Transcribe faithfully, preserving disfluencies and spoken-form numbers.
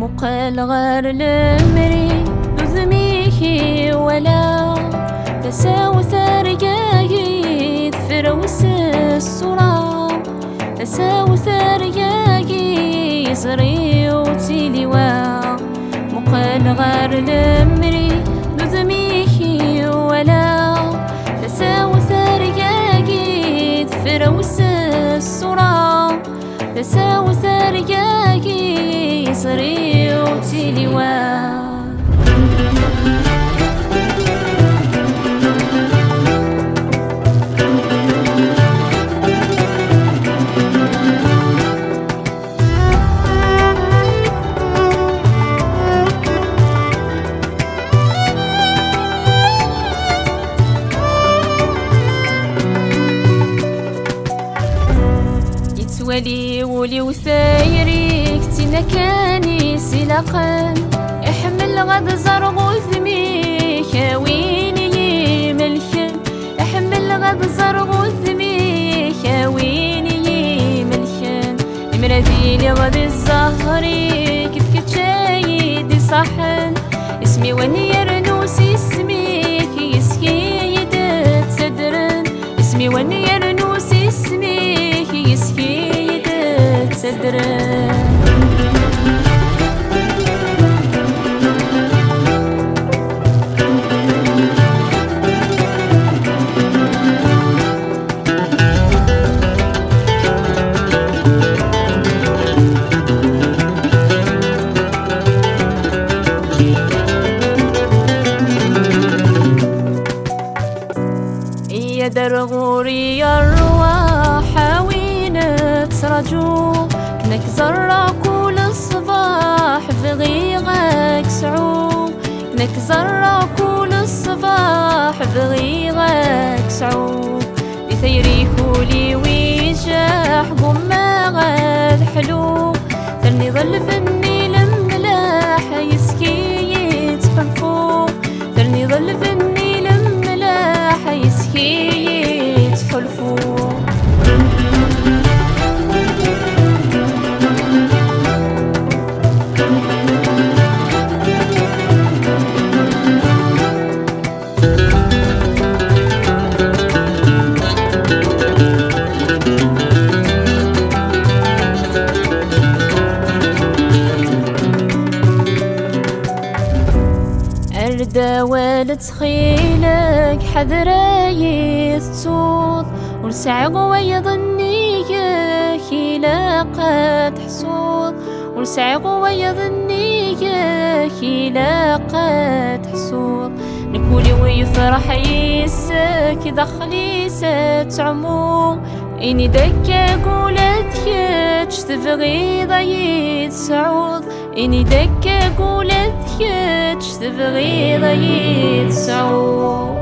Qqel ɣer lemri d udem-ik i walaɣ, tasa-w tergagi tefrawes ṣṣura, tasa-w tergagi iẓri-w ttiliwaɣ. Muqel ɣer lemri d udem-ik i walaɣ, tasa-w tergagi tefrawes ṣṣura, tasa-w tergagi iẓri-w ttiliwaɣ. Yettwali wul-iw tayri-k d tin akan i s-ilaqen. Iḥemmel ad ẓerɣ udem-ik a win i yi-imelken. Iḥemmel ad ẓerɣ udem-ik a win i yi-imelken. Imra d iliɣ di zzher-ik d kečč ay i d-iṣaḥen. Isem-iw ad yernu s isem-ik yes-k i yi-d-ttadren. Isem-iw ad yernu s isem-ik yes-k i yi-d-ttadren. Iyya-d ar ɣur-i a rrwaḥ, a win ttraǧuɣ. Nekk ẓerreɣ kul ṣṣbeḥ bɣiɣ ad k-sɛuɣ. Nekk ẓerreɣ kul ṣṣbeḥ bɣiɣ ad k-sɛuɣ. Di tayri-k ul-iw ijaḥ, gummaɣ ad ḥluɣ. Terniḍ lbenni lemlaḥ, yes-k i yi-ttḥulfuɣ. Terniḍ lbenni lemlaḥ, yes-k i yi-ttḥulfuɣ. Err-d awal ttxil-k, ḥader ay tettuḍ. Ur sɛiɣ wayeḍ nnig-k, ilaq ad teḥsuḍ. Ur sɛiɣ wayeḍ nnig-k, ilaq ad teḥsuḍ. Nekk ul-iw yefreḥ yes-k, daxel-is ad ttɛumuɣ. Ini-d akka ula d kečč tebɣiḍ ad yi-tesɛuḍ. Ini-d akka ula d kečč tebɣiḍ ad yi-tesɛuḍ.